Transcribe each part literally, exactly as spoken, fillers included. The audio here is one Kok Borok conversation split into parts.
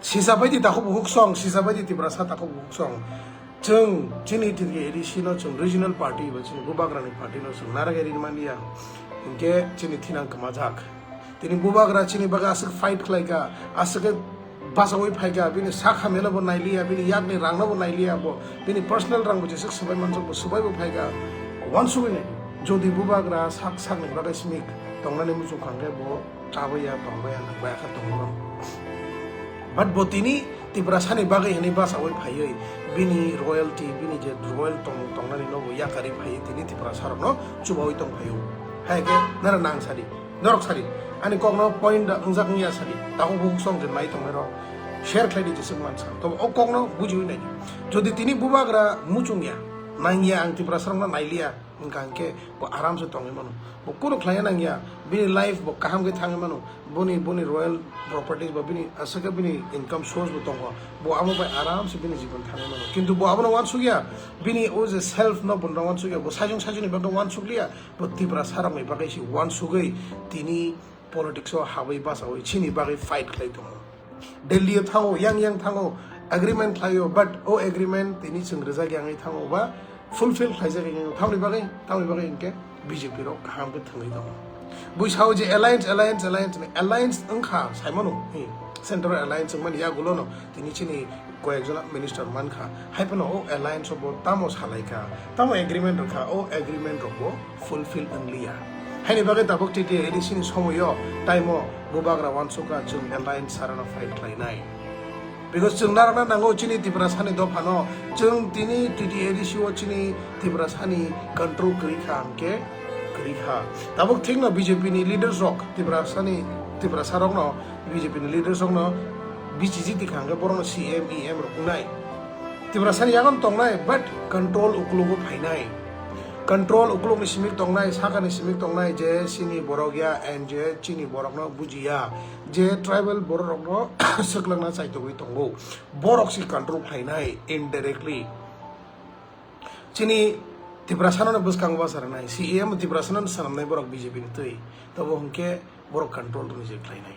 Sisa bai di takhuk bukhuk song, sisa bai di Tiprasa takhuk bukhuk song. Chwng chini T T A D C no chwng regional party ba chini bubagrani party no chwng narwgwi rinmani ya. Hinkhe chini thinang kwmajak. Tini bubagra chini bagwi aswk fight khlaika, aswk khe bachaui phaika, bini sak hamyano bo nailiya, bini yakni rangno bo nailiya bo, bini personal rang bo jeswk swbai manjak bo swbai bo phaika. Wansugwi nai, jodi bubagra sak sakni bagwi smik tongnani muchung kha hwnkhe bo chabaiya, tongbaiya, nangbaiya kha tongmano. But bo tini Tiprasani bagwi hwnwi bachaui phaiwi bini royalty, bini je royal tong-, tongnani no bo yakarwi phaiwi tini Tiprasarokno chubaui tong phaio. Hai khe nara nang sadi, norok sadi, ani kokno point da wngjak wngya sadi, takhuk bukhuk song je nai tongnairok share khlai di jeswk mansa. Tobo o kokno bujiui nai di. Jodi tini bubagra muchung ya, nang ya, ang Tiprasarokno nailiya, wngkha hwnkhe bo aram se tongwi mano. Bo kunu khlaiya nang ya, bini life bo kaham khe thangwi mano. Boni, boni royal properties ba bini aswk khe bini income source bo tongo. Bo amo bai aram se bini jibon thangwi mano. Kintu bo abono wansuk ya, bini o je self no bo no wansuk ya, bo sajung sajuni bagwi wansuk liya, bo Tiprasarokni bagwi se wansugwi tini politics o habwi bachaui chini bagwi fight khlai tongo. Delhi o thango, yang yang thango, agreement khlaio, but o agreement tini chwng rijak yangwi thango ba fulfill khlaijak yangwi thango. Tamni bagwi, tamni bagwi hinkhe B J P rok kaham khe thwngwi tongo. Bui sao je alliance, alliance, alliance, alliance wngkha saimano, hi, central alliance wngmani yagulono tini chini koyekjona minister mankha, hai phano o alliance o bo tamo salaikha, tamo agreement rwkha, o agreement rok bo fulfill wngliya. Haini bagwi tabuk T T A D C ni somoio time o bubagra wansukha chwng alliance sarano fight khlainai. Because chwng narwkna nango chini Tiprasani dophano, chwng tini T T A D C o chini Tiprasani control kwrwi kha hwnkhe kwrwi kha. Tabuk thikno B J P ni leaders rok Tiprasani, Tiprasarokno, B J P ni leaders rokno B C G tikha hwnkhe borokno C M, E M rok wngnai. Tiprasani yagon tongnai, but control uklogo phainai. Control uklogni simi tongnai, sakani simi tongnai, je chini borok ya, and je chini borokno bujiya, je tribal borok rokno swklangna chaitogwi tongo. Borok si control khlainai indirectly. Chini Tiprasano bwskango basa rwnai, C E M Tiprasano swnamnai borok B J P ni twi. Tobo hwnkhe borok control rwni je khlainai.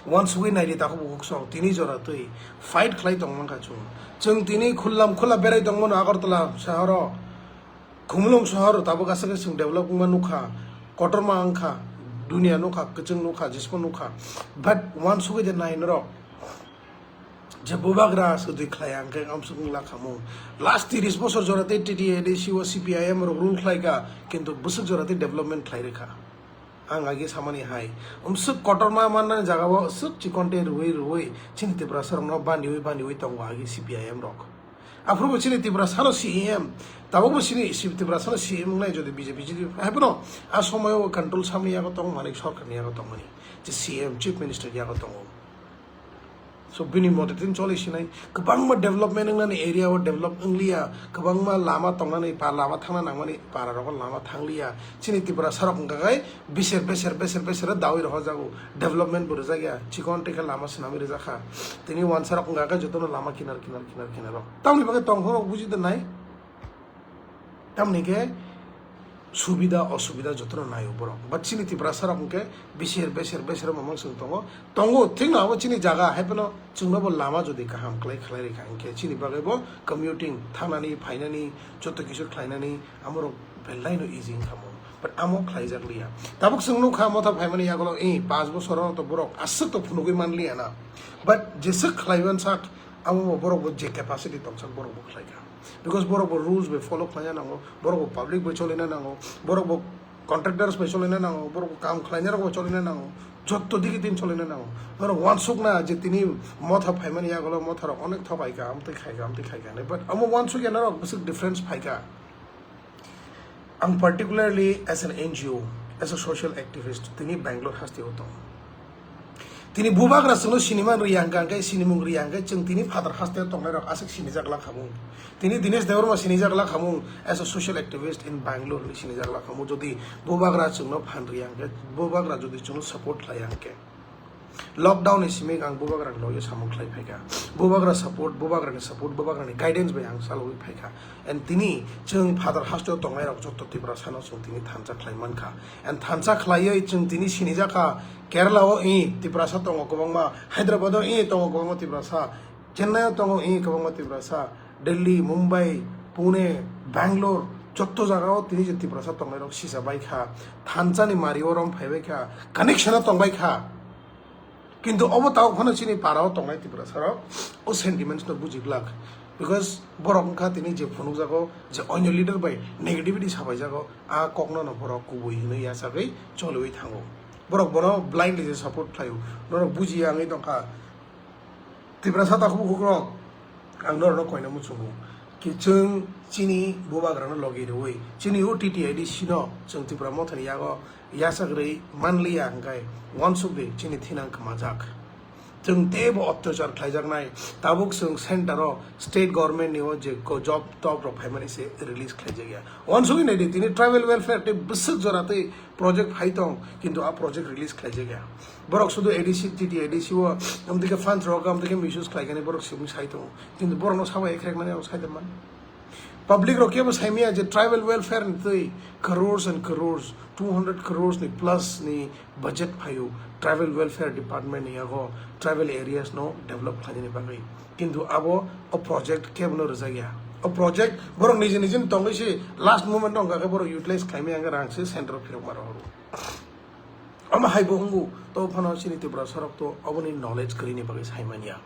Wansugwi naidi takhuk bukhuk song tini jora twi fight khlai tong mankha chwng. Chwng tini khullam khulla berai tongmano Agartala sahoro. Khumulwng sohor tabuk aswk khe chwng develop wngma nukha, kotorma wngkha, dunia nukha, kwchwng nukha, jespo nukha. But wansugwi de nai norok. Je bubagra aswk twi khlai ang khe amsuk wngla khamung. Last tiris bosor jora tei T T A D C o C P I M rok rule khlaika, kintu bwswk jora tei development khlai rwkha. Ang agi samani hai, umswk kotorma mannani jagao aswk chikon tei rwui rwui chini Tiprasa rokno baniui baniui tongo agi C P I M rok. Aphuru bo chini Tiprasano C E M, tabukbo chini si-, Tiprasano C E M wngnai jodi B J P jodi hai phano a somoyo control samni yago tong mani, sorkarni yago tong mani, je C M, Chief Minister yago tongo. So bini mote tin choli sinai, kwbangma development wngnani area o develop wngliya, kwbangma lama tongnani pa lama thangna nangmani para rogo lama thangliya. Chini Tiprasarok wngkha khai beser beser beser beser dawi rohorjago, development bo rijak ya, chikon tei khe lama swnamwi rijak kha. Tini wansarok wngkha khai jotono lama kinar kinar kinar kinaro. Tamni bagwi tongkhorok buji de nai. Tamni khe subida osubida jotono naio borok. But chini Tiprasarok hwnkhe beser beser beser mamang chwng tongo. Tongo, thikno abo chini jaga, hai phano chwngno bo lama jodi kaham khlai khlai rikha, hwnkhe chini bagwi bo commuting, thangnani, phainani, joto kisu khlainani, amorok belai no easy wngkha mo. But amo khlaijak liya. Tabuk chwng nukha motha phaimani yagulo, eh, panch bosoro to borok aswk to phunugwi man liya na. But jeswk khlaiban sak, amo bo borok bo je capacity tongsak borok bo khlaikha. Because borok bo rules bai follow khlaina nango, borok bo public bai cholina nango, borok bo contractors bai cholina nango, borok bo kam khlainai rok bai cholina nango, jotto digi din cholina nango. Norok wansukna je tini motha phaimani yagulo motha rok onek thokaikha, amtwi khaikha, amtwi khaikha hinwi. But amo wansukya norok bwswk difference phaikha. Ang particularly as an N G O, as a social activist, tini Bangalore haste o tongo. Tini bubagra chwngno siniman rwya hwnkha, hwnkhe sinimung rwya hwnkhe chwng tini phatar haste o tongnai rok aswk sinijak lakhamung. Tini Dinesh Debbarma sinijak lakhamung as a social activist in Bangalore hinwi sinijak lakhamung. Jodi bubagra chwngno phan rwya hwnkhe, bubagra jodi chwngno support khlaiya hwnkhe. Lockdown ni simi ang bubagra ni logi samung khlai phaikha. Bubagra support, bubagra ni support, bubagra ni guidance bai ang chalogwi phaikha. And tini chwng phatar hasteo tongnai rok jotto Tiprasa no chwng tini thansa khlai mankha. And thansa khlaiwi chwng tini sinijakha Kerala o i Tiprasa tongo kwbangma, Hyderabad o i tongo kwbangma Tiprasa, Chennai o tongo i kwbangma Tiprasa, Delhi, Mumbai, Pune, Bangalore, jotto jaga o tini je Tiprasa tongnai rok sisa bai kha, thansa ni mari o rom phai bai kha, connection o tong bai kha. Kintu obo tabuk phano chini para o tongnai Tiprasa rok o sentiments no buji glak, because borok wngkha tini je phunukjago je onyo leader bai negativity sabai jago, a kok no no borok kubui hinwi yachagwi choliwi thango. Borok bono blindly je support khlaio, norok bujiya wngwi tongkha. Tiprasa takhuk bukhuk rok, ang norok no koina muchungo ki chwng chini bubagra no logi rwui chini o T T I D C no chwng Tipra Motha ni yago yachak rwi manliya, hwnkhe uansuk di chini thinang kwmajak. Chwng teibo otyachar khlaijaknai, tabuk chwng center o state government ni o je ko-, job top rok phaimani se release khlaijakya. Uansugwi naidi, tini tribal welfare tei bwswk jora tei project phai tong, kintu a project release khlaijakya. Borok sudu A D C, T T I D C o amtike funds rok amtike misuse khlaikani borok simi sai tongo, kintu borokno sabo ekreknani rok sai tongmani. Public rok kebo saimaya je tribal welfare ni twi crores and crores, two hundred crores ni plus ni budget phaio tribal welfare department ni yago tribal areas no develop khlainani bagwi. Kintu abo o project kebo no rwjakya. O project borok niji niji ni tongwi se last moment o hwnka khe borok utilize khlaimaya hwnka rang se center o phirok ma rohoro. Omo hai bo wngo, to phano chini Tiprasa rok to oboni knowledge kwrwini bagwi saimanya.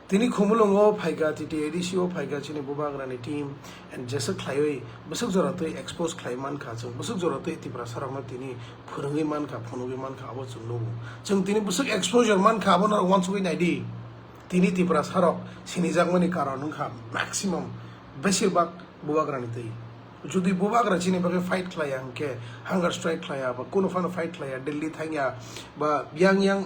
Tini Khumulwngo phaikha, T T I D C o phaikha, chini bubagrani team, and jeswk khlaiwi bwswk jora twi expose khlai mankha, chwng bwswk jora twi Tiprasa rokno tini phwrwngwi mankha, phunugwi mankha, abo chwng nugo. Chwng tini bwswk exposure mankha, abo norok uansugwi naidi. Tini Tiprasa rok sinijakmani karon wngkha maximum, besirbak bubagrani twi. Jodi bubagra chini bagwi fight khlaiya hwnkhe, hunger strike khlaiya, ba kunu phano fight khlaiya, Delhi thangya, ba yang yang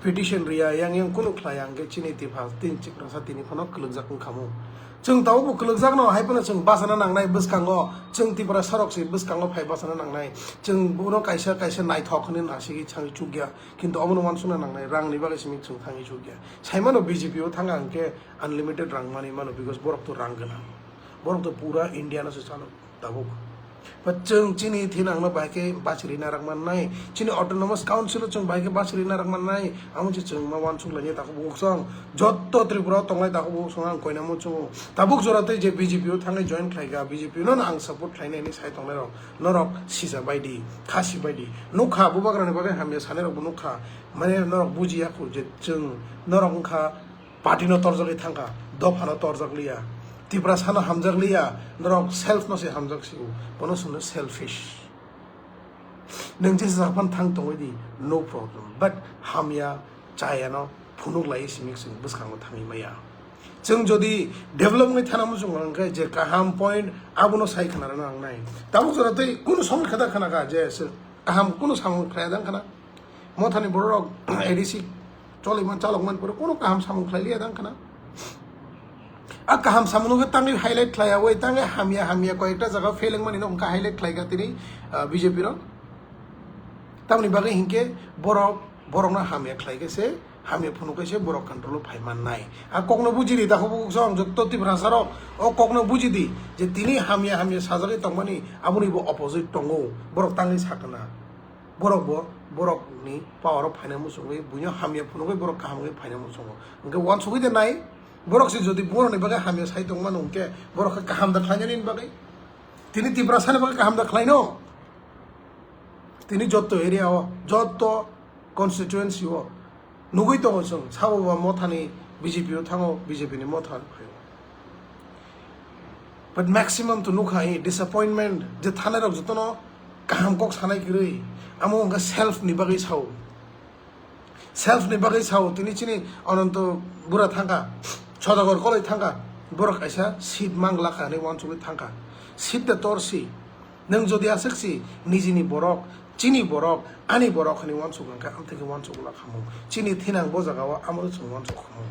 petition riya, yang yang kunu khlaiya hwnkhe chini Tipra-, tin Tiprasa tini phano kwlwkjak wngkhamu. Chwng tabukbo kwlwkjakno, hai phano chwng bachana nangnai bwskango, chwng Tiprasa rok se bwskango phai bachana nangnai. Chwng bono kaisa kaisa naithok hwnwi nasigwi thangwi chukya, kintu omono uansukna nangnai, rangni bagwi simi chwng thangwi chukya. Saimano B J P o thangkha hwnkhe unlimited rang manwi mano, because borok to rang gwnang, borok to pura India no se chalo. Tabuk. Ba chwng chini thinangno bahai khe bachiri narak mannai, chini autonomous council o chwng bahai khe bachiri narak mannai, amo se chwng ma uansuk lainai takhuk bukhuk song. Jotto Tripura o tongnai takhuk bukhuk song ang koina muchungo. Tabuk jora tei je B J P o thangwi join khlaikha, B J P no ang support khlainai hinwi sai tongnai rok, norok sisa baidi, khasi baidi. Nukha bubagrani bagwi hamya sanai rokbo nukha. Mane norok bujiya khu je chwng norok wngkha party no torjagwi thangkha, dopha no torjak liya, Tiprasa no hamjak liya, norok self no se hamjak sio, bono chwngno selfish. Nwng jesa jaga phano thang tongwi di, no problem, but hamya chaya no phunuk lai simi chwng bwskango thangwi maya. Chwng jodi develop wngwi thana muchung hwnkhe je kaham point abono sai khna rwna nangnai. Tabuk jora tei kunu somoi khe da khna kha je se kaham kunu samung khlai da khna. Mothani borok rok A D C choliman chalokman pore kono kaham samung khlai liya dang khna. A kaham samung no tangwi highlight khlai ya, oi tangwi hamya hamya koyekta jaga fail wngmani no wngkha highlight khlai kha tini, ah, B J P rok. Tamoni bagwi hinkhe borok, borokno hamya khlai khe se, hamya phunuk khe se borok control o phai mannai. A kokno buji di, takhuk bukhuk song jotto Tiprasa rok o kokno buji di je tini hamya hamya sajagwi tongmani aboni bo opposite tongo, borok tangwi sakna. Borok bo, borok ni power o phaina muchungwi, buino hamya phunugwi borok kaham wngwi phaina muchungo. Hwnkhe uansugwi de nai, borok se jodi borok ni bagwi hamya sai tongmano hwnkhe borok khe kaham da khlainani bagwi. Tini Tiprasa ni bagwi kaham da khlaino. Tini jotto area o, jotto constituency o nugwi tongo chwng, sabo ba mothani B J P o thango, B J P ni motha phaio. But maximum to nukha hi disappointment, je thanai rok jotono kaham kok sanai kwrwi, amo wngkha self ni bagwi sao. Self ni bagwi sao, tini chini Ananto bura thangkha, Sodagor koloi thangkha, borok kaisa seat mang lakha hinwi uansugwi thangkha. Seat de torsi. Nwng jodi aswk si nijini borok, chini borok, ani borok hinwi uansuk wngkha, amtwi khe uansuk lakhamung. Chini thinang bo jaga o amo chwng uansuk khamung.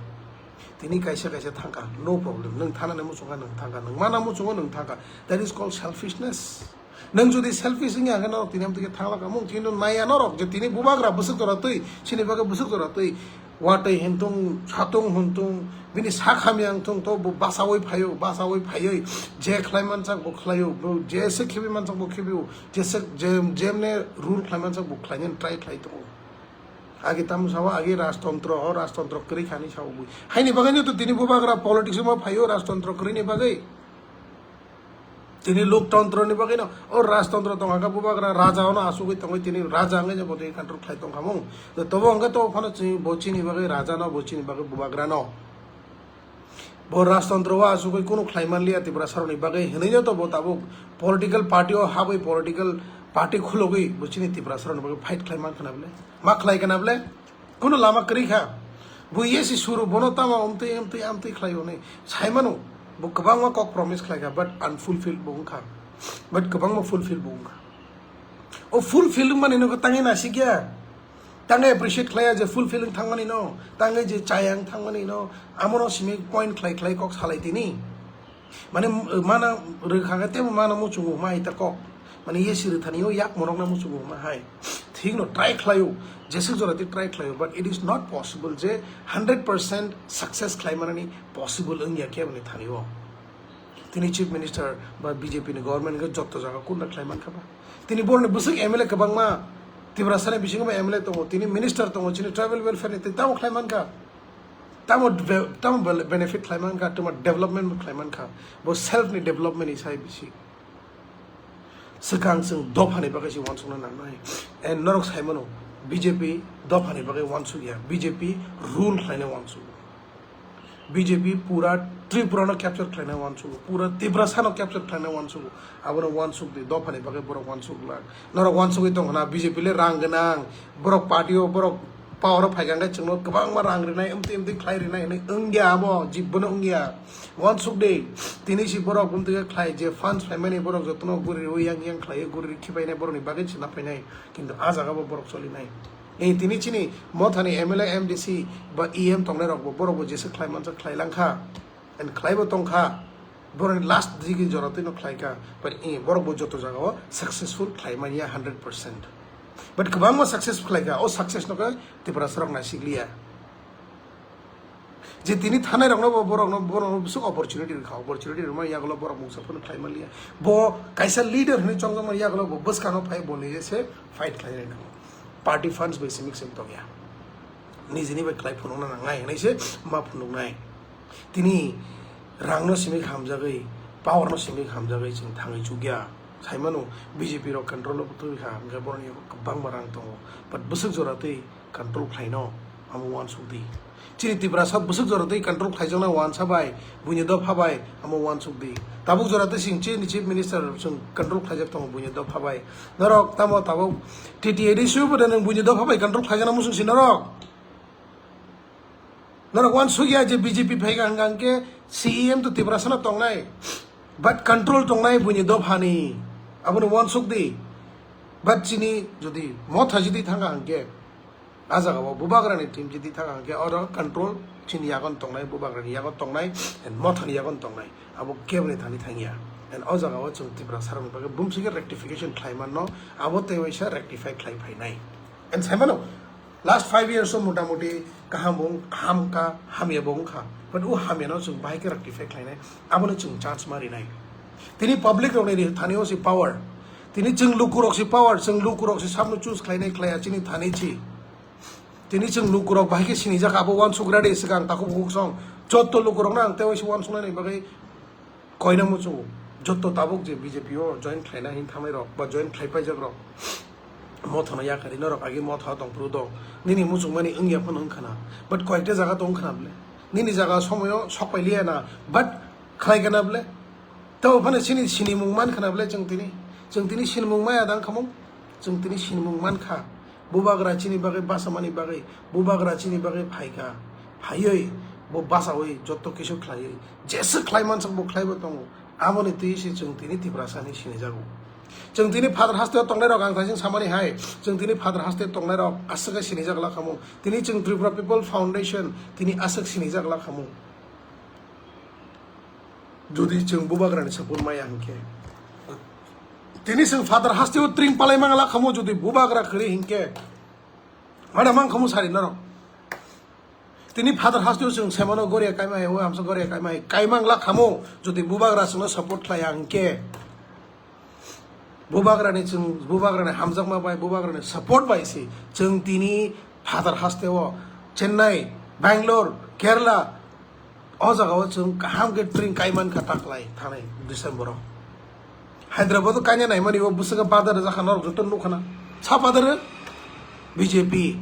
Tini kaisa kaisa thangkha, no problem. Nwng thanani muchungkha, nwng thangkha. Nwng mana muchungo, nwng thangkha. That is called selfishness. Nwng jodi selfish wngya hwnkhe norok tini amtwi khe thangla kamung, kintu naiya norok je tini bubagra bwswk jora twi, chini bagwi bwswk jora twi, watwi hintung, satung hintung, bini sak hamya wngthung, to bo basaui phaio, basaui phaioi, je khlai manchak bo khlaio, bo jese khibi manchak bo khibio, jese je, jemne rule khlai manchak bo khlainani try khlai tongo. Agi tamo sao, agi rajtontro, o rajtontro kwrwi khani sao bui. Haini bagwi no to tini bubagra politics ma phaio rajtontro kwrwini bagwi. Tini loktontro ni bagwi no, o rajtontro tongkha bubagra raja ono asugwi tongwi tini raja wngwi bo tini control khlai tongkha mung. To tobo hwnkhe to phano chini, bo chini bagwi raja no, bo chini bagwi bubagra no. Bo rajtontro o asugwi kunu khlai manliya Tiprasarokni bagwi hinwi no to bo tabuk political party o habwi political party khulogwi bo chini Tiprasarokni bagwi fight khlai mankha na bwle? Ma khlai kana bwle? Kunu lama kwrwi kha. Bo yesi suru bono tamo amtwi, amtwi, amtwi khlai hwnwi sai mano. Bo kwbangma kok promise khlai kha, but unfulfilled bo wngkha. But kwbangma fulfill bo wngkha. O fulfill wngmani no tangwi nasikya. Tangwi appreciate khlaiya je fulfill wng thangmani no. Tangwi je chaya wng thangmani no. Amono simi point khlai khlai kok salai tini. Mane, mana rwkha khe tebo mana muchungo huma hai ta kok. Mane yesi rwthani o yak morok na muchungo huma hai. Thik no try khlaio. Jeswk jora twi try khlaio. But it is not possible je hundred percent success khlai manani possible wngya khe boni thani o. Tini Chief Minister ba B J P ni government khe jotto jaga kunda khlai mankha ba. Tini boroni bwswk M L A kwbangma Tiprasani bisingo ba M L A tongo. Tini minister tongo, chini tribal welfare ni tei tamo khlai mankha. Tamo be-, tamo be-, benefit khlai mankha, tamo development khlai mankha. Bo self ni development ni sai bisi. Swkang chwng dophani bagwi se uansukna nangnai. And norok sai mano, B J P dophani bagwi uansukya, B J P rule khlaina uansugo. B J P pura Tripura no capture khlaina uansugo, pura Tiprasa no capture khlaina uansugo. Abono uansuk di, dophani bagwi borok uansuk glak. Norok uansugwi tongkha na, B J P le rang gwnang, borok party o, borok power o phaikha hwnkhe chwngno kwbangma rang rinai, amtwi amtwi khlai rinai hinwi wngya, abo jibbono wngya. Uansuk di, tini si borok amtwi khe khlai je funds phaimani borok jotono guri rwi yang yang khlaiwi guri rwi khibainai borokni bagwi chwla phainai, kintu ah jaga bo borok cholinai. Ei tini chini Mothani M L A, M D C ba E M tongnai rok bo borok bo jesa khlai manjak khlai langkha, and khlai bo tongkha. Borokni last digi jora twino khlaikha, but i borok bo joto jagao successful khlai manya hundred percent. But kwbangma success khlaikha, o success no khe Tiprasa rok naisikliya. Je tini thanai rokno bo borokno, borokno bwswk opportunity rwkha, opportunity rwma yagulo borok mungsa phano khlai manliya. Bo kaisa leader hinwi chongjakma yagulo bo bwskango phai boni se fight khlai rwna. Party funds bai simi simi tongya. Nijini bai khlai phunukna nangnai hinwi se ma phunuknai. Tini rangno simi hamjagwi, powerno simi hamjagwi chwng thangwi chukya. Saimano B J P rok control o twi kha, hwnkhe borokni kwbangma rang tongo. But bwswk jora twi control khlaino, amo uansuk di. Chini Tiprasa bwswk jora twi control khlaijaknai uansa bai, buini dopha bai, amo uansuk di. Tabuk jora twi chwng chini Chief Minister chwng control khlaijak tongo buini dopha bai. Norok tamo tabuk T T A D C O bo de nwng buini dopha bai control khlaijakna muchung si norok. Norok uansukya je B J P phaikha hwnkha hwnkhe C E M to Tiprasano tongnai, but control tongnai buini dophani, abono uansuk di. But chini jodi Motha jodi thangkha hwnkhe, ah jagao Bubagrani team jodi thangkha hwnkhe, oro control chini yagon tongnai, Bubagrani yagon tongnai, and Mothani yagon tongnai, abo keboni thani thangya. And o jagao chwng Tiprasarokni bagwi bumswkhe rectification khlai manno, abo tei waisa rectify khlai phainai. And saimano, last five years o motamuti kaham bo wng-, ham ka, hamya bo wngkha. But o hamya no chwng bahai khe rectify khlainai, abono chwng chance ma rinai. Tini public rokni ri-, thani o si power. Tini chwng lukurok si power, chwng lukurok si sabno choose khlainai khlaiya chini thani si. Tini chwng lukurok bahai khe sinijak abo uansuk ready swkang takhuk bukhuk song. Jotto lukurokno ang tei waisa uansuknani bagwi koina muchungo, jotto tabuk je B J P o join khlaina hin thangnai rok ba join khlai paijak rok, Mothano yakarwi norok agi Motha tong phuru do, nini muchungmani wngya phano wngkhana, but koyekta jaga tong khana bwle, nini jaga somoyo sok pailiya na, but khlai kana bwle, tabo phano chini sinimung man khana bwle chwng tini, chwng tini sinimung maya dang khamung, chwng tini sinimung man kha. Bubagra chini bagwi basamani bagwi, Bubagra chini bagwi phaikha, phaiwi bo basawi jotto kisu khlaiwi, jeswk khlai mansak bo khlaibo tongo, aboni twi se chwng tini Tiprasa hinwi sinijago. Chwng tini Father haste o tongnai rok ang thaising samani hai, chwng tini Father haste o tongnai rok aswk khe sinijak la khamung, tini chwng Tripura People Foundation tini aswk sinijak la khamung. Jodi chwng Bubagrani support maya hwnkhe, Tini chwng phatar hasteo tring palai mangla khamu jodi bubagra khri hinkhe. Mana mang khamu sari norok. Tini phatar hasteo chwng semano goria kaima hai, o hamsa goria kaima hai. Kaimangla khamu jodi bubagra chwngno support khlai ya hinkhe. Bubagrani chwng, bubagrani hamjakma bai, bubagrani support bai se chwng tini phatar hasteo Chennai, Bangalore, Kerala, o jagao chwng kaham khe tring kaiman kha taklai thanai December o. Hyderabad o kaina naimani o bwswk badar jakha norok joto nukha na. Sa badar B J P.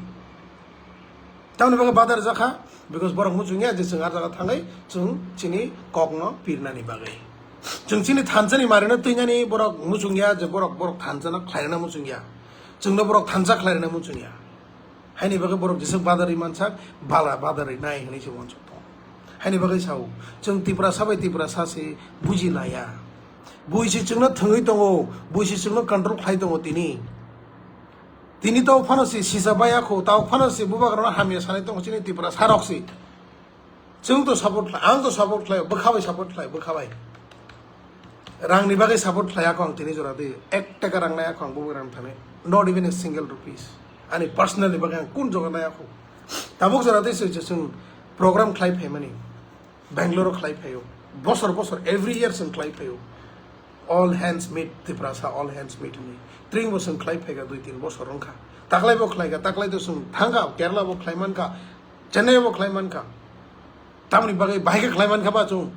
Tamni bagwi badar jakha, because borok muchungya je chwng ah jaga thangwi chwng chini kokno pirnani bagwi. Chwng chini thansani marino twinani borok muchungya je borok, borok thansano khlairina muchungya. Chwngno borok thansa khlairina muchungya. Haini bagwi borok jeswk badarwi mansak, bala badarwi nai hinwi se uansuk tongo. Haini bagwi sao, chwng Tiprasa bai Tiprasa se buji naya. Bui se chwngno thwngwi tongo, bui se chwngno control khlai tongo tini. Tini tau phano se sisa baya kho, tau phano se bubagrano hamya sanai tongo chini Tiprasa rok se. Chwng to support khlai, ang to support khlai, bwkha bai support khlai, bwkha bai. Rangni bagwi support khlai ako ang tini jora di, ek taka rang nai ako ang bubagrano thani, not even a single rupees. Ani personally bagwi ang kun joga nai ako. Tabuk jora di se chwng program khlai phaimani. Bangalore o khlai phaio. Bosor bosor, every year chwng khlai phaio. All hands meet Tiprasa, all hands meet hinwi. Tring bo chwng khlai phaikha dui tin bosor wngkha. Taklai bo khlaikha, taklai to chwng thangkha, Kerala bo khlai mankha, Chennai bo khlai mankha. Tamoni bagwi bahai khe khlai mankha ba chwng.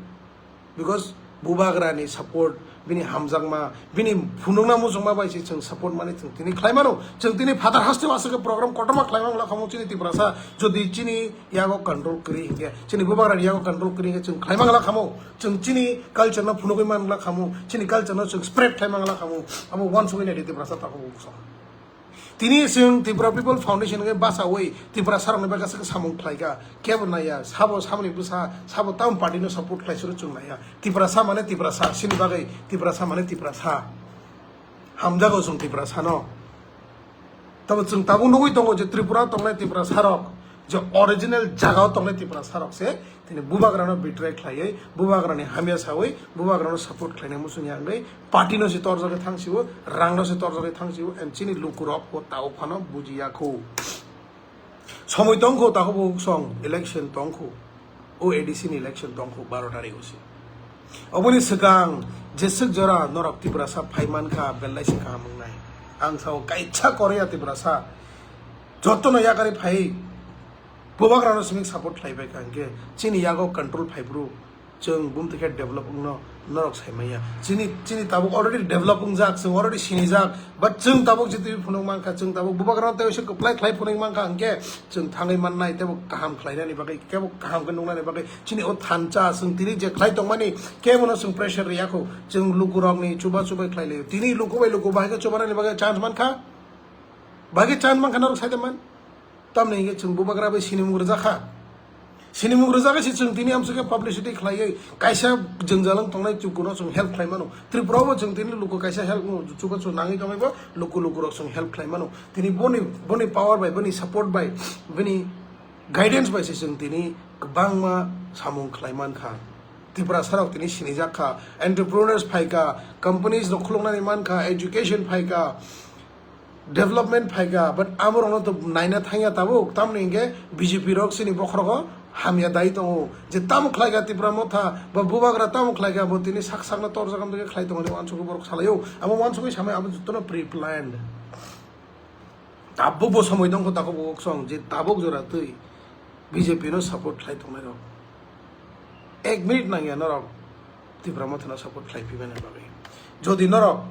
Because bubagrani support, bini hamjakma, bini phunukna muchungma bai se chwng support mani chwng tini khlai mano. Chwng tini phatar hasteo aswk khe program kotorma khlai mangla khamu chini Tiprasa. Jodi chini yago control kwrwi hinkhe, chini bubagrani yago control kwrwi hinkhe chwng khlai mangla khamu. Chwng chini culture no phunugwi mangla khamu. Chini culture no chwng spread khlai mangla khamu. Abo uansugwi naidi Tiprasa takhuk bukhuksong. Tini chwng Tripura People Foundation khe bachaui Tiprasa rokni bagwi aswk samung khlaikha. Kebo naiya, sabo samani bwsa, sabo tam party no support khlai suru chwng naiya. Tiprasa mane Tiprasa, sini bagwi Tiprasa mane Tiprasa. Hamjago chwng Tiprasa no. Tamo chwng tabuk nugwi tongo je Tripura tongnai Tiprasa rok, je original jagao tongnai Tiprasa rok se tini bubagrano betray khlaiwi, bubagrani hamya sawi, bubagrano support khlainai muchungya wngwi party no se torjagwi thangsio, rang no se torjagwi thangsio, and chini lukurok bo tabuk phano bujiya kho. Somoi tongkho, takhuk bukhuk song election tongkho, O A D C ni election tongkho baro tarikh o se. Oboni swkang jeswk jora norok Tiprasa phai mankha, belai se kaham wngnai. Ang sao kaisa Korea Tiprasa jotono yakarwi phai, bubagrano simi support khlai bai kha, hinkhe chini yago control phai bru. Chwng bumtwi khe develop wngno norok sai manya. Chini, chini tabuk already develop wngjak, chwng already sinijak, but chwng tabuk jitwi phunuk mankha, chwng tabuk bubagrano tei se kwplai khlai phunuk mankha, hinkhe chwng thangwi mannai teibo kaham khlainani bagwi, kebo kaham khe nuknani bagwi chini o thansa chwng tini je khlai tongmani kebono chwng pressure riyakho, chwng lukurokni chuba chubai khlai laio. Tini luku bai luku bahai khe chubanani bagwi chance mankha, bahai khe chance mankha norok sai tongmani. Tamni hingke chwng bubagra bai sinimung rwjakha. Sinimung rwjak se chwng tini amswk khe publicity khlaiwi kaisa jwngjal wng tongnai chukuno chwng help khlai mano. Tripura bo chwng tini luku kaisa help no chubachu nangwi tongwi bo luku luku rok chwng help khlai mano. Tini boni, boni power bai, boni support bai, bini guidance bai se chwng tini kwbangma samung khlai mankha. Tiprasa rok tini sinijak kha, entrepreneurs phaikha, companies rok khuluknani mankha, education phaikha. Development phaikha, but amorokno to naina thangya tabuk, tamni hingke B J P rok chini bokhorogo hamya dai tongo, je tamo khlaikha Tipra Motha, ba bubagra tamo khlaikha, bo tini sak sakno torjak amtwi khlai tongmani uansukgwi borok salaio, amo uansukgwi samai abo jotono pre-planned. Tabuk bo somoi tongkho takhuk bukhuk song, je tabuk jora twi B J P no support khlai tongnai rok. Ek minute nangya norok Tipra Mothano support khlai phi mani bagwi. Jodi norok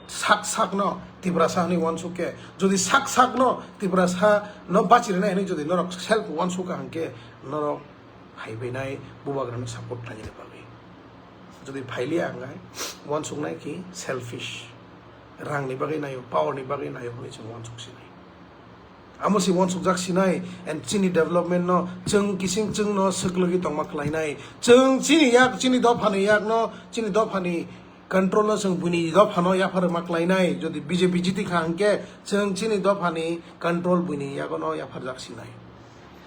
sak sakno Tiprasa hwnwi uansuk khe, jodi sak sakno Tiprasa no bachirinai hwnwi jodi norok self uansuk kha hwnkhe norok phaibainai bubagrano support khlainani bagwi. Jodi phailiya hwnkhe uansuknai ki selfish. Rangni bagwi naio, power ni bagwi naio hwnwi chwng uansuk sinai. Amo se uansukjak sinai, and chini development no chwng kising chwng no swklwgwi tongma khlainai. Chwng chini yak, chini dophani yak no, chini dophani control no chwng buini dophano yapharma khlainai. Jodi B J P jiti kha hwnkhe chwng chini dophani control buini yago no yapharjak sinai.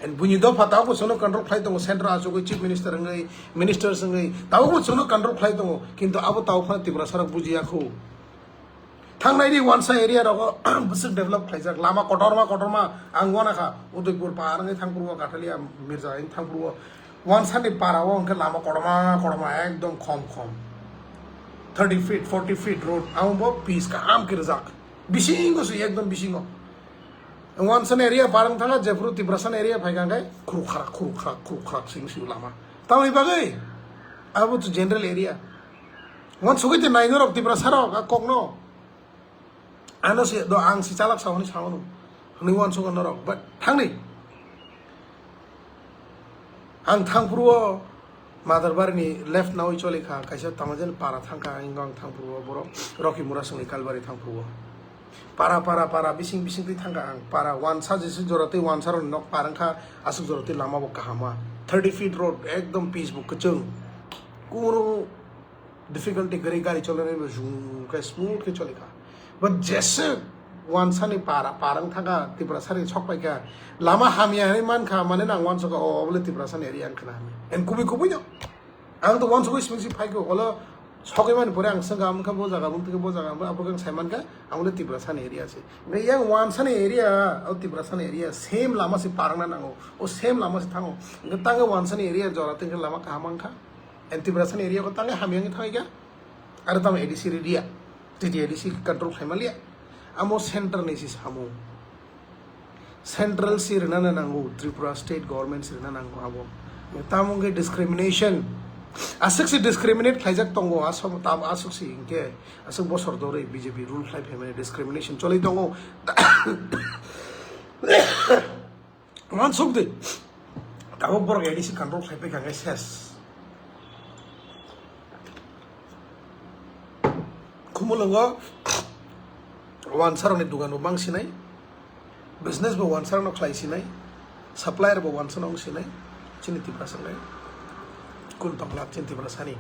And buini dopha tabukbo chwngno control khlai tongo, central achugwi chief minister wngwi, ministers wngwi tabukbo chwngno control khlai tongo, kintu abo tabuk phano Tiprasa rok bujiya kho. Thangnai di wansa area rogo bwswk develop khlaijak, lama kotorma kotorma ang wanakha, Udaipur par wngwi thangphuru o, Kathalia, Mirza wngwi thangphuru o, wansa ni para o hwnkhe lama kotorma kotorma ekdom khom khom, thirty feet, forty feet road, amo bo pitch kaham khe rijak, bisingo se ekdom bisingo. Wansa ni area par wng thangkha, jephuru Tiprasa ni area phaikha hwnkhe khuruk khrak khuruk khrak khuruk khrak sing sing lama. Tamoni bagwi abo to general area. Wansugwi tei nai norok Tiprasa rok a kokno. Ano se do ang si chalak sa hwnwi sa hwnwi. Hwnwi wansugo norok, but thangdi. Ang thangphuru o Madarbari ni left nawi choli kha, kaisa Tamajen para thang kha, ang thangphuru o borok Rocky Mura songni Kalbari thangphuru o. Para, para, para, bising, bising twi thang kha ang. Para wansa jesa jora twi wansa rokni nok par wng kha, aswk jora twi lama bo kaham ma. Thirty feet road, ekdom pitch bo kwchwng. Kunu difficulty kwrwi gari cholonai bo jung khe smooth khe choli kha. But jesa wansa ni para, par wng thang kha, Tiprasa ni sok pai kha. Lama hamya hinwi man kha, mane nang wansa kha, o, obole Tiprasa ni area wng khna hinwi. And kubui kubui no. Ang to wansugwi simi si phaikhe, olo sokwi mani pore ang swngkha, "Amkha bo jaga, bo jaga, bo jaga," abo khe ang sai mankha, ang le Tiprasa ni area se. Hwnkhe yang wansa ni area, o Tiprasa ni area, same lama se parwngna nango, o same lama se thango. Hwnkhe tangwi wansa ni area jora tei lama kaham wngkha. And Tiprasa ni area ko tangwi hamya wngwi thangwi kha. Aro tamo A D C area, T T A D C control khlai manliya. Amo center ni si samung. Central si rwna nango, Tripura state government si rwna nango abo. Tamo wngkhe discrimination. Aswk si discriminate khlaijak tongo, aswk tam, aswk si hinkhe, aswk bosor dorwi B J P rule khlai phaimani discrimination choli tongo. Wansuk di. Tabuk borok A D C control khlai paikha hwnkhe ses. Khumulwngo wansarokni dugan bo mang sinai, business bo wansarokno khlai sinai, supplier bo wansarokno sinai, chini Tiprasa le kul tongla chini Tiprasani.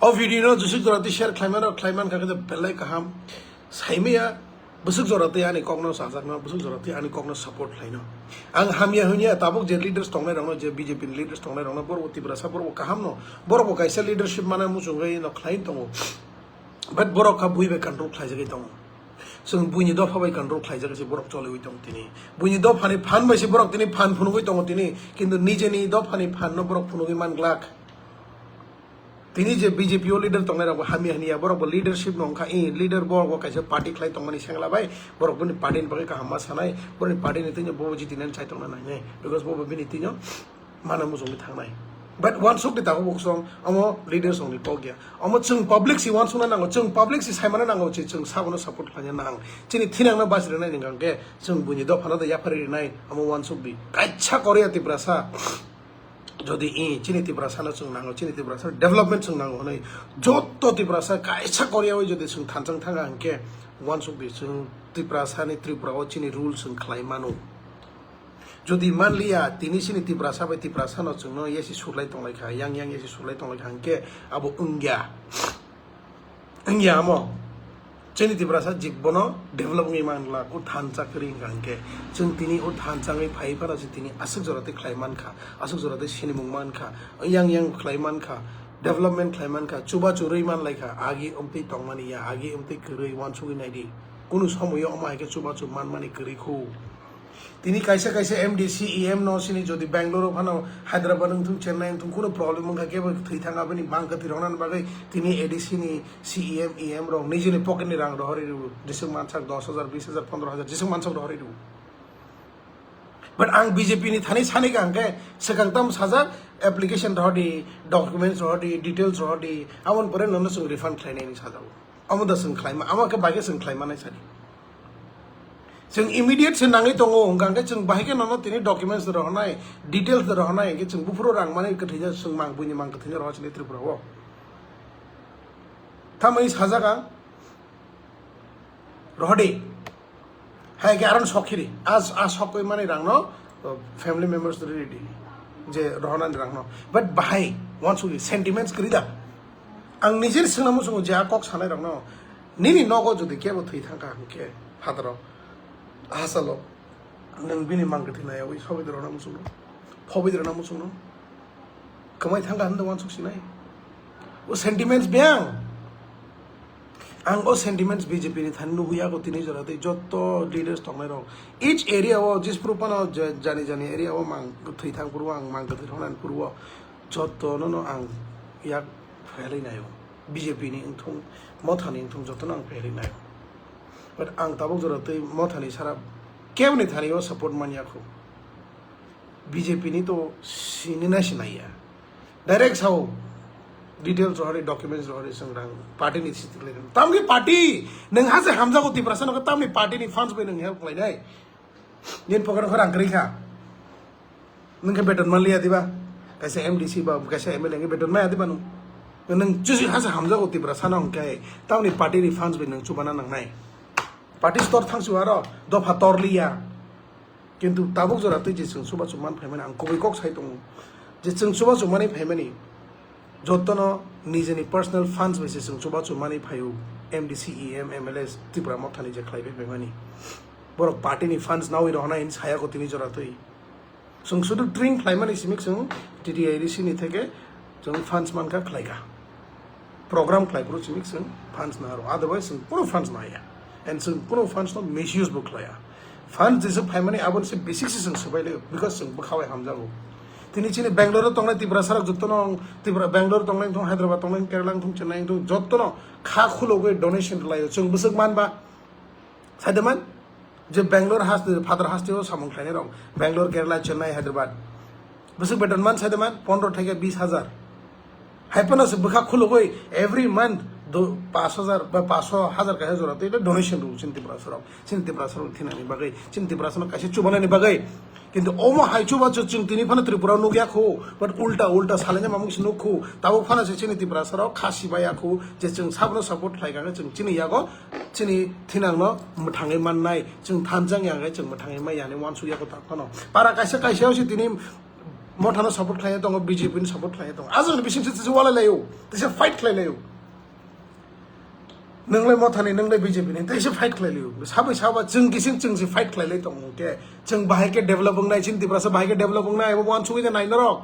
O video no jisuk jora twi share khlaimano khlaiman kha khe belai kaham. Saimaya bwswk jora twi ani kokno sajakno, bwswk jora twi ani kokno support khlaino. Ang hamya hwnya tabuk je leaders tongnai rokno, je B J P ni leaders tongnai rokno, borok bo Tiprasa, borok bo kaham no, borok bo kaisa leadership mana muchungwi no khlai tongo. But borok kha bui bai control khlaijagwi tongo. Chwng buini dopha bai control khlaijak se borok choliwi tongo tini. Buini dophani phan bai se borok tini phan phunugwi tongo tini. Kintu nijeni dophani phan no borok phunugwi man glak. Tini je B J P o leader tongnai rok bo hamya hanya, borok bo leadership no wngkha, i leader borok bo kaisa party khlai tongmani sengla bai, borok bini party ni bagwi kaham ma sanai, borokni party ni twi no bo jitinani chai tongna nainai, because bo bo bini twi no mana muchungwi thangnai. But wansuk di tabuk bo kosong, omo leader song ni kok ya, omo chwng public si wansukna nango, chwng public si saimana nango, chwng sabono support khlaina nang, chini thinang no basi rwnai ni hwnkhe chwng buini dophano da yaphari rinai, omo wansuk di, kaisa Korea Tiprasa. Jodi i chini Tiprasa no chwng nango, chini Tiprasa development chwng nango hwnwi joto Tiprasa kaisa Korea bai jodi chwng thanchang thanga hwnkhe wansuk di chwng Tiprasa ni Tripura o chini rule chwng khlai mano. Jodi manliya tini chini Tiprasa bai Tiprasa no chwngno yasi suklai tonglai kha, yang yang yasi suklai tonglai kha hwnkhe abo wngya. Wngya amo. Chini Tiprasa jik bono develop wngwi man glak, o thansa kwrwi wngkha hwnkhe. Chwng tini o thansa wngwi phai phano se tini aswk jora tei khlai man kha, aswk jora tei sinimung man kha, yang yang khlai man kha, development khlai man kha, chubachu rwi man lai kha, agi wngtwi tongmani ya, agi wngtwi kwrwi wansugwi nai di. Kunu somoyo omo hai khe chubachu manmani kwrwi khu. Tini kaisa kaisa M D C, E M no sini jodi Bangalore o phano Hyderabad wngthung, Chennai wngthung, kuno problem wngkha, kebo thwi thang aboni bang kwthwi roknani bagwi tini A D C ni C E M, E M rok nijini pocket ni rang rohorwi rw, jeswk mansak dos hajar, bis hajar, pondro hajar, jeswk mansak rohorwi rw. But ang B J P ni thani sani ka hwnkhe swkang tamo sajak, application rohordi, documents rohordi, details rohordi, aboni pore nono chwng refund khlainai hinwi sajago. Omo da chwng khlaima, amo khe bai khe chwng khlaimanai sadi. Chwng immediate se nangwi tongo, hwnkha hwnkhe chwng bahai khe nono tini documents rohornai, details rohornai, hwnkhe chwng buphuru rang manwi kwthwija chwng mang buini mang kwthwina rohor chini Tripura o. Tamoni sajak ang, rohordi. Hai khe aron sok khiri, a, a sok koi mani rang no, uh, family members to ready. Je rohornani rang no. But bahai, wansugwi sentiments kwrwi da. Ang nijini swngna muchungo je a kok sanai rok no, nini nogo jodi kebo thwi thang kha hwnkhe, phataro, hasalo, nwng bini mang kwthwi naiyawi sogwi rwna muchungo, phobwi rwna muchungo. Kwmai thang kha hwnwi wansuk sinai. O sentiments biyang. Ang o sentiments B J P ni thani nugwi yago tini jora tei joto leaders tongnai rok. Each area o jis puru phano je-, jani jani area o mang thwi thang puru ang mang kwthwi thangna puru o joto no no ang yak phailai naio. B J P ni wngthung, Motha ni wngthung joto no ang phailai naio. But ang tabuk jora tei Motha ni sara kebo ni thani o support man yakho. B J P ni to sini na sinai ya. Direct sao details rohori, documents rohori, seng rang party ni siti le. Tamni party neng hase hamjago Tiprasa no tamni party ni funds bai neng help lai dai. Nin pocket ko rang kri kha. Neng ke beton man liya diba. Kaisa M D C ba kaisa M L A nge beton maya diba nung. Neng chusi hase hamjago Tiprasa no hwnkhe tamni party ni funds bai neng chubana nang nai. Party store thangsu aro dopha tor liya. Kintu tabuk jora twi je chwng chubachu man phaimani ang kubui kok sai tongo je chwng chubachu manwi phaimani jotono nijeni personal funds bai se chwng chubachu manwi phaio M D C, E M, M L A Tripura Mothani je khlai bai phaimani borok party ni funds nawi rohornai hinwi saya ko tini jora twi chwng sudu train khlaimani simi chwng T T I D C ni theke chwng funds mankha khlaikha. Program khlai phuru simi chwng funds naro, otherwise chwng kuno funds naya. And chwng kuno funds no misuse bo khlaiya. Funds jesa phaimani aboni se basic se chwng swbai le because chwng bwkha bai hamjago. Tini chini Bangalore o tongnai Tiprasa rok jotono Tipra Bangalore tongnai thung Hyderabad tongnai Kerala thung Chennai thung jotono kha khulogwi donation rwlaio chwng bwswk manba. Saidaman je Bangalore haste Father haste o samung khlainai rok Bangalore Kerala Chennai Hyderabad bwswk beton man saidaman pondro theke bis hajar. Hai phano se bwkha khulugwi every month do pash hajar ba pash hajar kaisa jora tei donation rw chini Tiprasa rok. Chini Tiprasa rok thinani bagwi chini Tiprasa no kaisa chubanani bagwi. Kintu omo hai chubachu chwng tini phano Tripura nukya khu, but ulta ulta salaina mamung se nuk khu. Tabuk phano se chini Tiprasa rok kha sibaya khu je chwng sabno support khlai kha chwng chini yago chini thinangno mwthangwi mannai, chwng thanjak ya hwnkhe chwng mwthangwi mai yani uansuk yago ta phano. Para kaisa kaisa se tini Mothano support khlai tongo, B J P ni support khlai tongo. Ajang ni bising se tisa walai layo, tisa fight khlai layo. Nwnglai Mothani, nwnglai B J P ni, tisa fight khlai layo. Sabai saba chwng kising chwng se fight khlai lai tongo hwnkhe chwng bahai khe develop wngnai, chini Tiprasa bahai khe develop wngnai, abo uansugwi nai norok.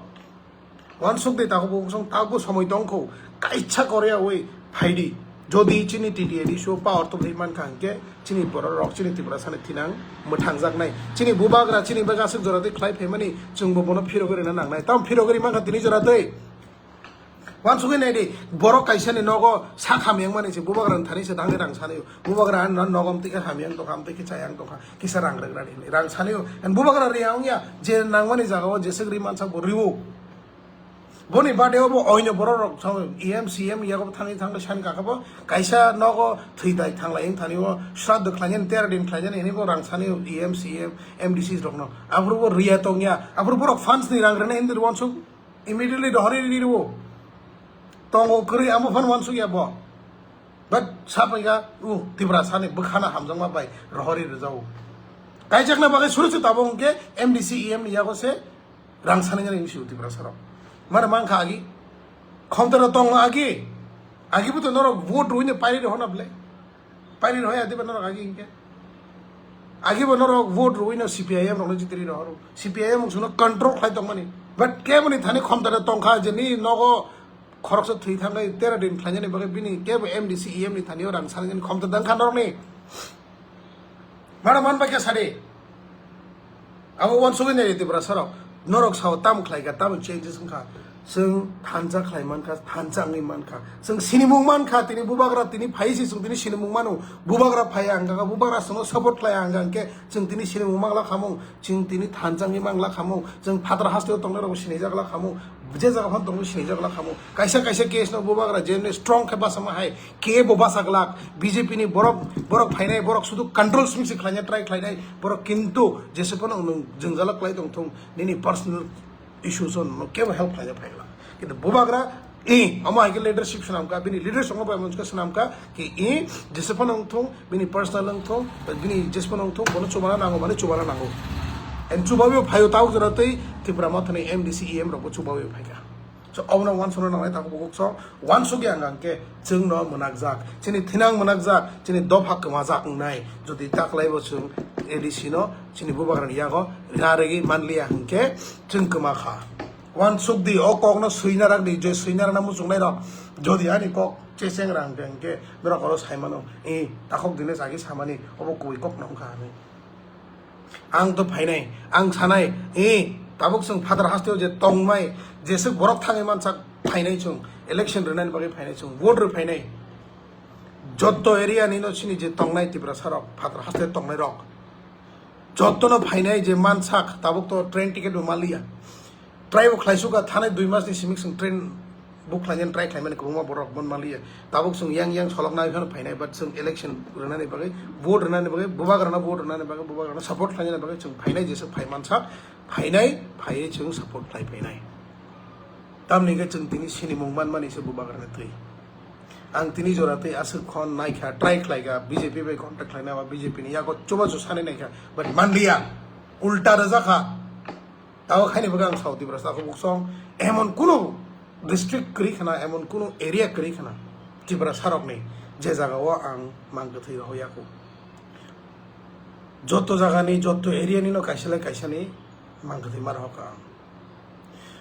Uansuk di tago bo song tago somoi tong kho kaisa Korea oi phaidi. Jodi chini T T A D C o power tong thai mankha hwnkhe chini borok rok chini Tiprasa ni thinang mwthangjaknai. Chini bubagra chini bagasuk jora twi khlai phaimani chwngbo bono phirogwi rwna nangnai. Tam phirogwi mankha tini jora twi. Uansugwi nai di borok kaisa ni nogo sak hamyang mani se bubagra ni thani se dangwi rang sanayo. Bubagra ani nogo amtwi khe hamyang tongkha amtwi khe chayang tongkha kisa rang rwgrani hinwi rang sanayo. And bubagra riya wngya je nangmani jaga o jeswk ri mansa bo riwo. Boni bade obo oino borok rok thang E M C M yago thangwi thangwi sani kaka bo kaisa nogo thwi dai thanglai wng thani o shraddho khlainani tera din khlainani hini bo rang sani E M C M M D C rok no aphuru bo riya tongya aphuru borok fans ni rang rwna hindi wansuk immediately rohori ri ro tongo kwrwi amo phan wansuk ya bo but sapaika u Tiprasa ni bwkhana hamjakma bai rohori rwjago kaijakna bagwi suru se tabuk hwnkhe M D C E M ni yago se Rang saningani wngsi Tiprasa rok. Mare mankha agi. Khomtaro tong agi. Agi bo to norok vote rwino pairi rohona ble. Pairi rohya diba norok agi hingke. Agi bo norok vote rwino C P I M rokno jitiri rohoro. C P I M wngsuno control khlai tongmani. But kemoni thani khomtaro tongkha je ni nogo khoroksa thwi thangkhe tera din khlainani bagwi bini kebo M D C E M ni thani o rang saningani khomtaro dangkha norokni. Mano man bai khe sadi. Abo uansugwi nai Tiprasa rok. Norok sao tam khlai kha, tam changes wngkha. Chwng thansa khlai man kha, thansa wngwi man kha. Chwng sinimung man kha, tini bubagra tini phai si chwng tini sinimung mano. Bubagra phai ang kha, bubagra chwngno support khlai ang kha, hwnkhe chwng tini sinimung mang la khamung, chwng tini thansa wngwi mang la khamung, chwng phatar hasteo tongnai rok sinijak la khamung, je jaga phano tongwi sinijak la khamung. Kaisa kaisa case no bubagra jemni strong khe basa ma hai, Kebo basa glak, B J P ni borok, borok phainai, borok sudu control simi se khlaina try khlainai, borok kintu jese phano nwng jwngjala khlai tong thung, nini personal issues o nwng kebo help khlaina phai glak. Kintu bubagra, i, amo hai khe leadership swnam kha, bini leaders ongma bai monska swnam kha, ki i, jese phano wng thung, bini personal wng thung, bini jese phano wng thung, bono chubana nango, mane chubana nango. And chubawi phaio tabuk jora tei Tipra Mothani M D C E M rok bo chubawi phai kha. So, obono uansukna nangnai tabuk bukhuk so, uansukya wngkha hwnkhe chwngno mwnakjak, chini thinang mwnakjak, chini dopha kwmajak wngnai. Jodi taklaibo chwng A D C no chini bubagrani yago rina rwgwi manliya hwnkhe chwng kwma kha. Uansuk di, o kokno swina rak di, je swina rana muchungnai rok. Jodi ani kok checheng rang khe, hwnkhe norok oro sai mano, "Eh, takhuk Dinesh agi samani, obo kubui kok no wngkha," hinwi. Ang to phainai, ang sanai, "Eh, tabuk chwng phatar hasteo je tongmai, jeswk borok thangwi mansak phainai chwng, election rwnani bagwi phainai chwng, vote rw phainai." Jotto area ni no chini je tongnai Tiprasa rok, phatar haste tongnai rok, jotto no phainai je mansak, tabuk to train ticket bo manliya. Try bo khlaisukha, thanai dui mas ni simi chwng train book khlainani try khlaimani kwbangma borok mon manliya. Tabuk chwng yang yang soloknai phano phainai, but chwng election rwnani bagwi, vote rwnani bagwi, bubagrano vote rwnani bagwi, bubagrano support khlainani bagwi chwng phainai, jesa phai mansak, phainai, phaiwi chwng support khlai phainai. Tamni hwnkhe chwng tini sinimung manmani se bubagrani twi. Ang tini jora twi aswk khon naikha, try khlaikha, B J P bai contact khlaina ba B J P ni yago chubachu sanai naikha, but manliya, ulta rwjakha. Tabo khaini bagwi ang sao Tiprasa takhuk buksong, emon kunu district kwrwi khna, emon kunu area kwrwi khna Tiprasa rokni je jagao ang mang kwthwi rohoyaku. Joto jagani, joto area ni no kaisa lai kaisa ni mang kwthwi ma rohokha ang.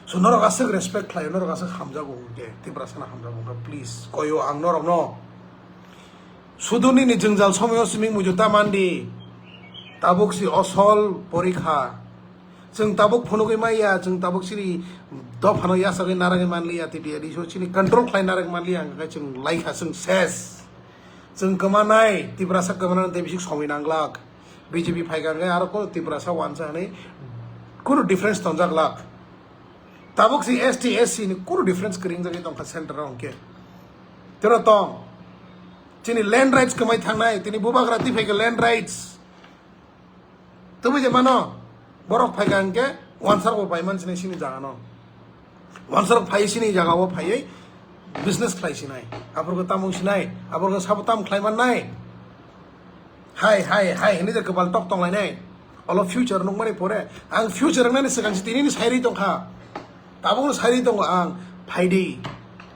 So norok aswk respect khlaio, norok aswk hamjago hwnkhe, Tiprasa no hamjago hwnkhe, please koyo ang norok no. Sudu nini jwngjal somoyo simi muitu ta mandi. Tabuk si osol porikha. Chwng tabuk phunugwi maya, chwng tabuk chini dophano yasagwi naragwi manliya, T T A D C o chini control khlai naragwi manliya, hwnkhe chwng laikha, chwng ses. Chwng kwmanai, Tiprasa kwmanani tei bisik somoi nanglak. B J P phaikha hwnkhe aro kunu Tiprasa wansa hwnwi kunu difference tonjak lak. Tabuk si S T S C ni kunu difference kwrwi wngjagwi tongkha center o hwnkhe. Tero tong. Chini land rights kwmai thangnai, tini bubagra twi phaikha land rights. Tubui je mano, borok phaikha hwnkhe wansarok bo paiman sinai sini jaga no. Wansarok phai sini jaga o phaiwi business khlai sinai. Aphuru khe tamung sinai, aphuru khe sabo tam khlai mannai. Hai, hai, hai, hinwi je kwbal tok tonglainai. Olo future nukmani pore, ang future wngnani swkang se tinini sairwi tongkha. Tabukno sairwi tongo ang, phaidi.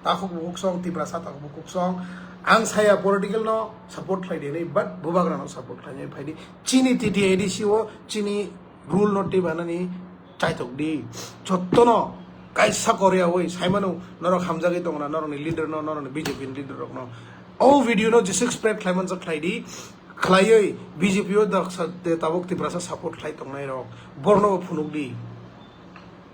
Takhuk bukhuk song, Tiprasa takhuk bukhuk song. Ang saya political no support khlai di hinwi, but bubagra no support khlainai phaidi. Chini T T A D C o, chini rule no twi banani chaitok di. Jottono kaisa korya oi, saimano norok hamjagwi tongna, norokni leader no, norokni B J P ni leader rokno. O video no jeswk spread khlaimanjak khlai di. Khlaiwi B J P o daksa de tabuk Tiprasa support khlai tongnai rok, borno bo phunuk di,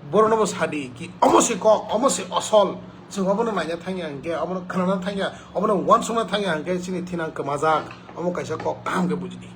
borno bo sadi ki omo se kok, omo se osol, chwng obono naina thangya hwnkhe, obono khnana thangya, obono wansukna thangya hwnkhe chini thinang kwmajak, omo kaisa kok kaham khe buji di.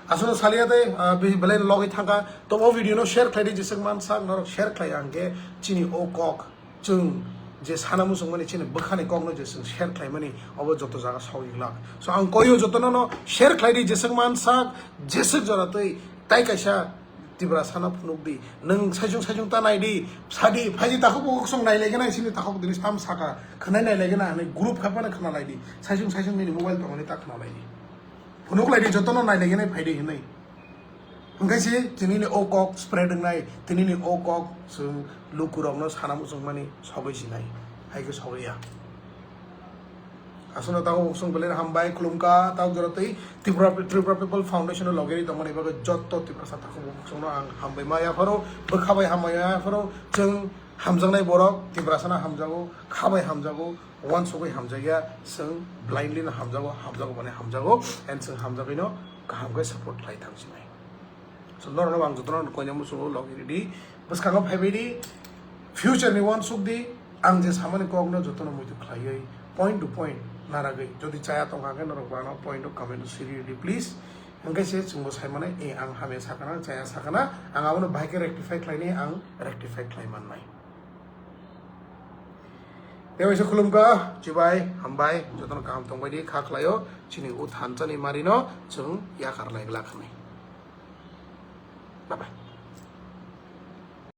Aswkno salia tei, ah, be-, belai logwi thangkha, tobo video no share khlai di, jeswk mansak norok share khlai hwnkhe chini o kok. Chwng je sana muchungmani chini bwkhani kokno je chwng share khlaimani, obo joto jaga sogwi glak. So ang koyo jotono no share khlai di, jeswk mansak, jeswk jora twi tai kaisa Tiprasa no phunuk di. Nwng saichung saichung ta nai di, sadi, phaidi takhuk bo kok song nai lai gana, sini takhuk dini tam saka, khwnai nai lai gana, ani group kha phano khna lai di. Saichung saichung nini mobile tongmani ta khna lai di. Phunuk lai di, jotono nai lai gana phaidi hinwi. Hwnkhe se tinini o kok spread wngnai, tinini o kok chwng lukurokno sana muchungmani sogwi sinai, hai khe sogwi ya. Aswkno tago chwng belai hambai khulumkha, tabuk jora twi Tripura, Tripura People Foundation o logeri tongmani bagwi jotto Tiprasa takhuk bukhukno ang hambai ma yapharo, bwkha bai hambai ma yapharo, chwng hamjaknai borok Tiprasano hamjago, kha bai hamjago, wansugwi hamjakya, chwng blindly no hamjago, hamjago mane hamjago, and chwng hamjagwino kaham khe support khlai thang sinai. So, norokno ang jotono koina muchungo logi ridi, bwskango phaibai di, future ni wansuk di, ang je samani kokno jotono muitu khlaiwi, point to point naragwi, jodi chaya tongkha khe norok bano point o comment o siri ridi, please. Hwnkhe se chwngbo sai mane, eh, ang hamya sakana, chaya sakana, ang abono bahai khe rectify khlainai, ang rectify khlai mannai. Tei waisa khulumkha, chibai, hambai, jotono kaham tongbai di, kha khlaio, chini o thansa ni mari no chwng yakar lai glak hinwi. Bye bye.